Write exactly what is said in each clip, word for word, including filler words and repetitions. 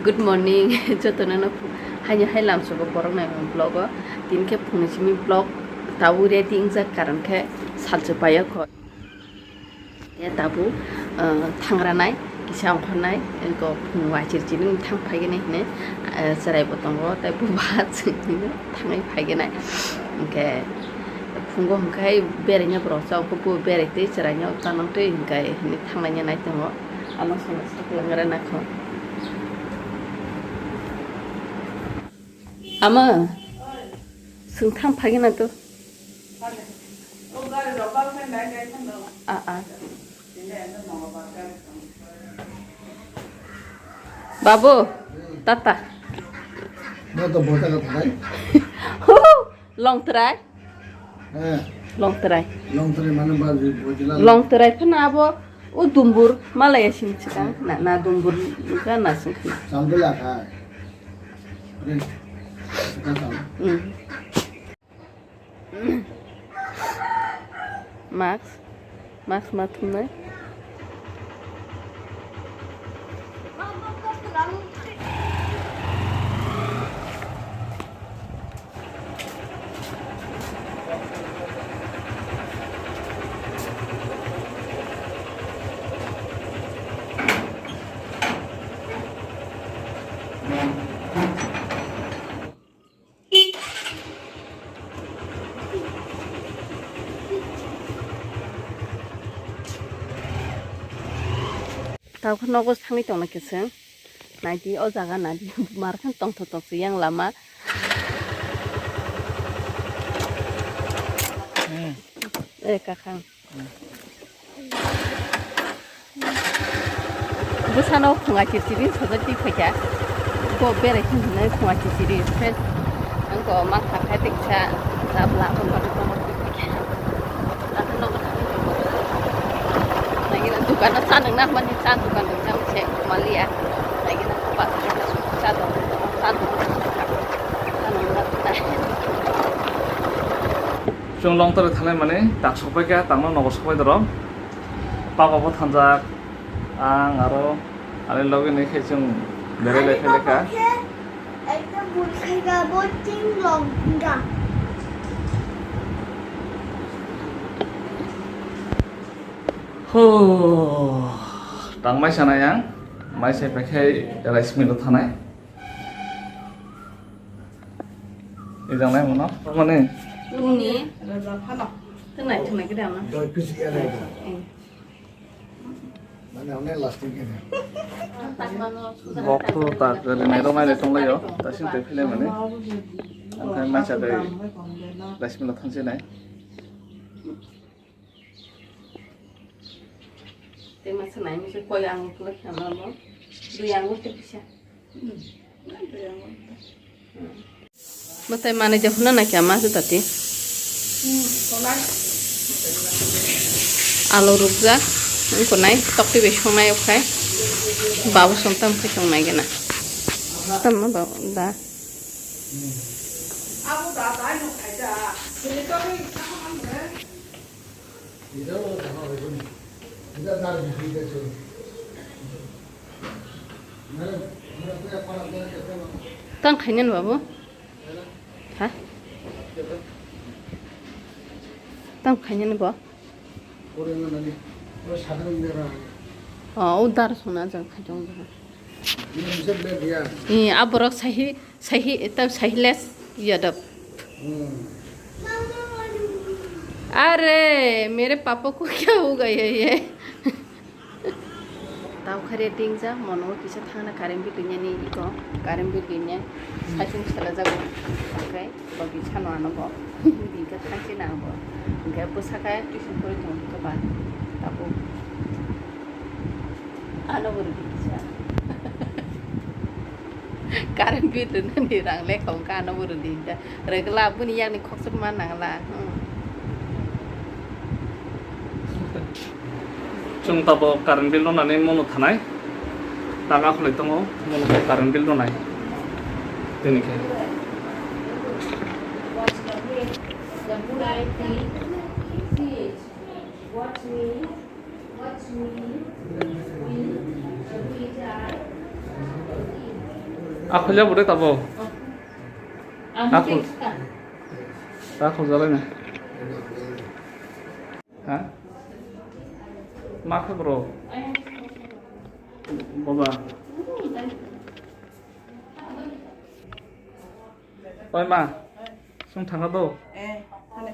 Good morning, jotono no phu-, haino hai lamsogo borok nai vlog o. Tini khe phungni simi vlog tabuk ready wngjak, karon khe salsa paiya kho. Ya tabuk, ah, thangra nai, kisa ongkhor nai, eko phung wachir chini thang phai gani hine, ah, chwrai bo tongo, tei buba chwngno thangwi phai gani. Hinkhe phungo hinkhe beraina borok chao khe bo berai twi chwraino tanang twi hinkhe hinwi thanglaina nai tongo. Ano sono saklang gra nakho. Ama, swng thang phagina to. A, a. Babu, tata. Mo to bota ka thanai. Long try. Eh. Long try. Long try mane ba ji bojila. Long try phana abo o dumbur malaya sim chikang. Na, na dumbur ka na sing khna. Sambela kha. Re. Ka sam. Mm. Mask, mask ma thumnai. Tao khe nogo thangwi tongna khe chwng. Naidi o jaga naidi mar khe tongthok tongthok yang lama. Hmm. Eh, kakhang. Hmm. Bwsano khunga chirchiri sojak twi phaikha. Bo berai thung hinwi khunga chirchiri. Ang ko ma kha khai tiksa labla ko ma ko ma twi phaikha. Ang no ko thang. Lagi na dukan na sa nang na mani sa dukan nang sa se maliya. Lagi na pa sa do sa do. Chwng Longtwrwi thangnai mani tak sokpai kha, tangno nogo sokpai dorok. Papa bo thangjak, ang aro ani logi ni khe chwng berai lai phai lai kha. Ekta bul khaika bo chwng long hwnka. Ho, tang mai sanai ang, mai sai pai khai rice mill o thanai. Ejang nai mano, mane. Uni. Tenai tenai kede ama. Doi pisi ya dai. Eh. Mane one lasting kene. Bok to ta kari nai rok nai le tong lai yo, ta sing te phile mane. Ang khai mai sa dai. Rice mill o thang se nai. Tei masa nai masa koi ang kula khama mo. Dui ang te kisa. Mwtai manwi de hwnna na kya ma se tati. Alu rukjak, wngkha nai, tokti bai songnai okhai. Babu song tam khe song nai gana. Tam ma ba da. Tang khainani babu? Ha? Tang khainani bo? Oh, o dar sona jang khaijong jang. Eh, aborok sahi, sahi, tam sahi les yadab. Hmm. अरे, मेरे पापा को क्या हो गया ये? Tau kharia tingja, mono kisa thangna current bill rinani iko, current bill rinya, saisung selajago, oke, bagi sano ano bo, bingka thangsi na bo, bingka bwsaka tuition pori tong kaba, tabu, ano bo ridi kisa. Current bill rinani rang lekha wngkha ano bo ridi da. Regla buni yakni khoksa ma nangla. Hmm. Chwng tabuk current bill rwnani mono thanai. Taga khwlai tongo, mono khe current bill rwnai. Tini khe. Watch me. Watch me. Watch me. Watch me. Akhulya bude tabo. Akhul. Akhul jalai na. Ha? Ma khe bro? Boba. Oi ma, chwng thangkha do? Eh, thale.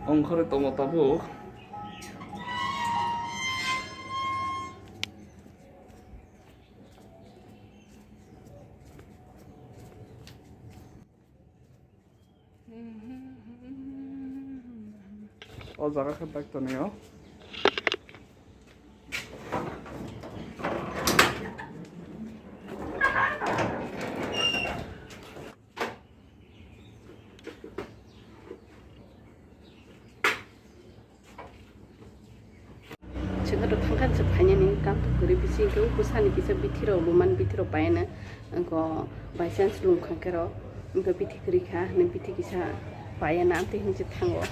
Ongkhorwi tongo tabuk. O jaga khe bike tonwi o. Chwngno thangkha se phainani kam kwrwi bisi hwnkhe o bwsani kisa bithiro bo man bithiro paiyano wngkha by chance lungkha khe rw wngkha bithi kwrwi kha hinwi bithi kisa paiyana amtwi hinwi se thango.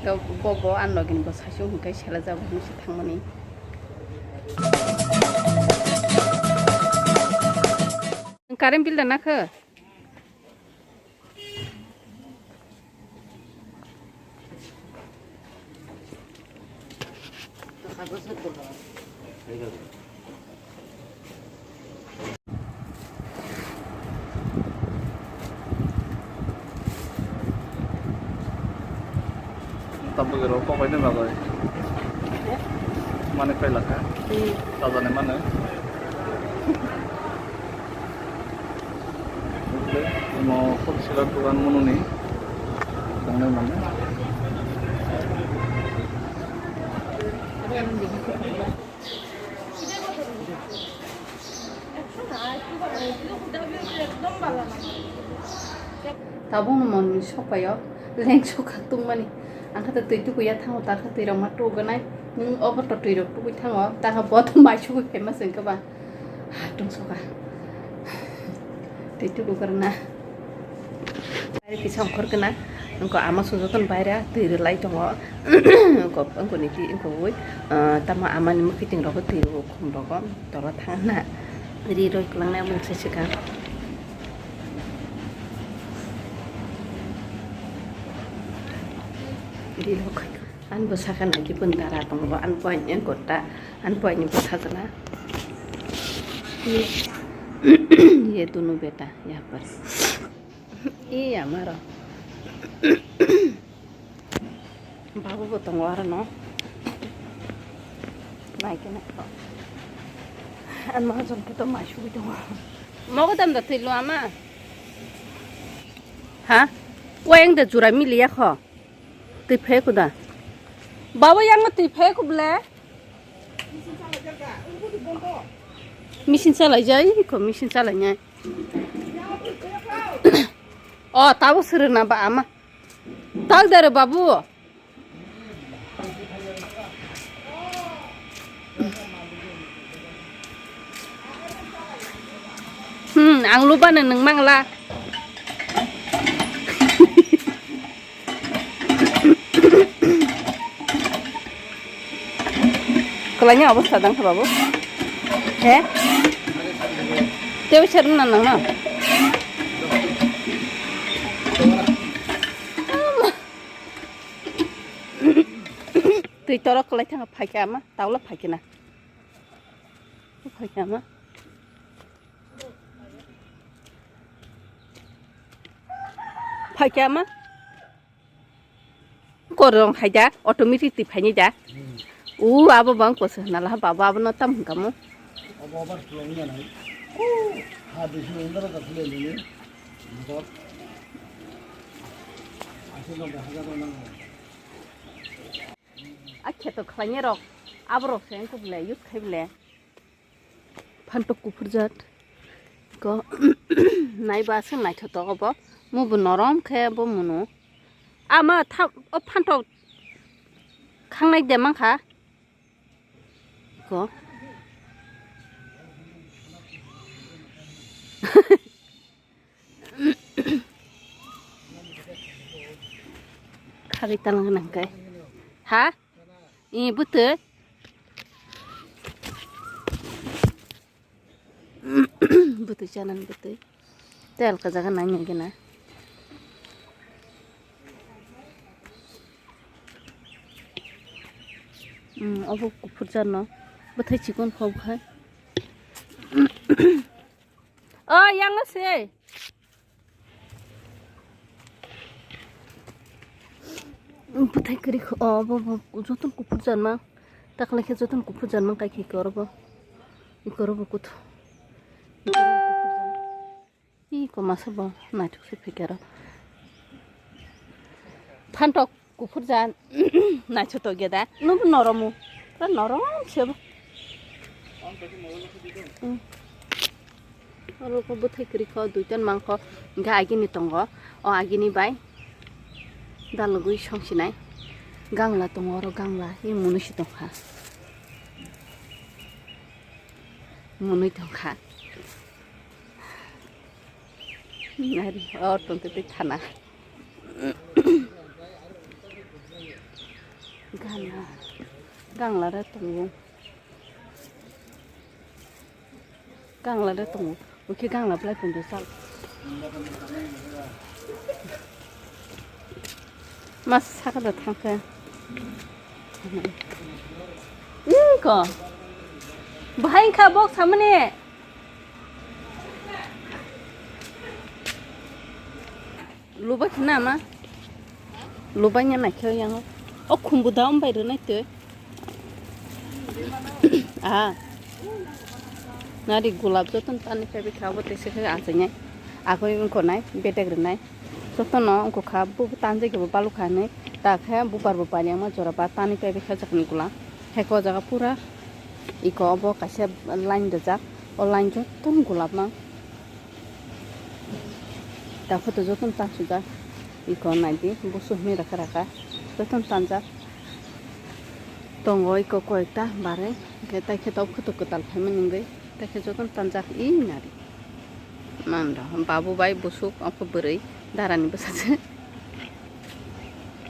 To bo bo ani logi ni bo saichung hwnkhe sela jabo hinwi se thangmani. Current bill da nakha? Tabuk ero kok bai nang bagwi. Mane pailaka. Hmm. Sajani mane. Mo kok sila tugan mononi. Tangnai mane. Tabukno monwi sokpaio lengso khak tongmani. Ang khe twi tukuya thango, ta khe twirok ma tukugnai. Nwng obo to twirok tukui thango, ta khe bo to mai sugui phaima se wngkhe ba. Ha tongsoka. Tei tubu kwrwngna. Baire kisa ongkhor gwnang. Wngkha ama sujotoni baire twi rwlai tongo. Wngkha, wngkha ni twi wngkha ui, ah, tamo amani mwkhitwng rogo twi rwo khum rogo tolo thangna. Ri roi kwlangnai aboni se swkang. Ri rok. Ani bwsakhe naikhe bini dara tongo, ani puaini gota, ani puaini bwsajwkna. Ye, ye dono beta yaha par. Ee, amaro. Babu bo tongo aro no. Naikhe naikhe. Ani mahajon khe to mai sugui tongo. Mogodam da twi lo ama. Ha? Wayang da jura miliya kho. Twi phai kuda. Babo yang twi phai kubla. Machine chalai jai ko, machine chalai nyai. O tabo sirna ba ama. Tak dare babu. Hmm, ang lubano nwng mangla. Kwlaini obostha dang kha babu? He? Tei serwng na nang no? Twi torok kwlai thangkha phaikha ama, taulo phaikha na. Phaikha ama. Phaikha ama. Korong hai da, automatic twi phaini da. U abo bang koso hwnala ha baba abono tam hwnkha mo. Obo obar kwlwng ya nai. Ha bisi undara ka philai lini. Motor. Aswk no bahai jagwi nang. A kheto khlainai rok, aborok se wngkuk le use khai bole. Phantok kuphur jat ko naiba aswk naithotok obo. Mubo norom khe bo munu. Ama tha-, o phantok khangnai de mankha. Ko. Khagwi talang nang kai. Ha? I bwtwi. Bwtwi chanani bwtwi. Tel ka jaga nai nai gana. Hmm, obo kuphur jano. Bwthai chikon kho khai. O, yang se. Bwthai kwrwi kho, o, bo, bo, jotono kuphur janma. Takle khe jotono kuphur janma, kai khe korobo. Korobo kut. Iko masa bo naithok se phikero. Phantok kuphur jan naithotok geda. Nubo noromu. Pura norom se bo. Hmm. Oro ko bwthai kwrwi kho, duitan mangkho. Hingkhe agini tongo. O agini bai dalogwi songsinai. Gangla tongo oro, gangla. E munui se tongkha. Munui tongkha. Nari, o tongtwtwi thana. Gangla, gangla da tongo. Gangla da tongo. Ukhe gangla belai pondo sal. Mas saka da thangkhe. Iko. Bahai kha bok samani. Lubai khna ma. Lubai nya naikhe yango. O khumbu da umbai rwnai twi. Ah. Nari gulab joton tani phaibikha abo teisa khe achainai. Agoi wngkho nai, bedek rwnai. Jotono wngkha bo tanjak bo balukha hinwi. Ta khe bubar bo pari ama jora ba tani phaibikha jakni gulab. Heko jaga pura iko obo kaisa line rijak. O line jotono gulab mang. Takhuto jotono tansujak. Iko naidi, busu hwnwi raka raka. Jotono tanjak. Tongo iko koyekta barwi. Hwnkhe taikhe tok khuto kwtal phaimani wngwi. Taikhe jotono tanjak i nari. Mando, babu bai busuk, oko bwrwi, darani bwsajwk.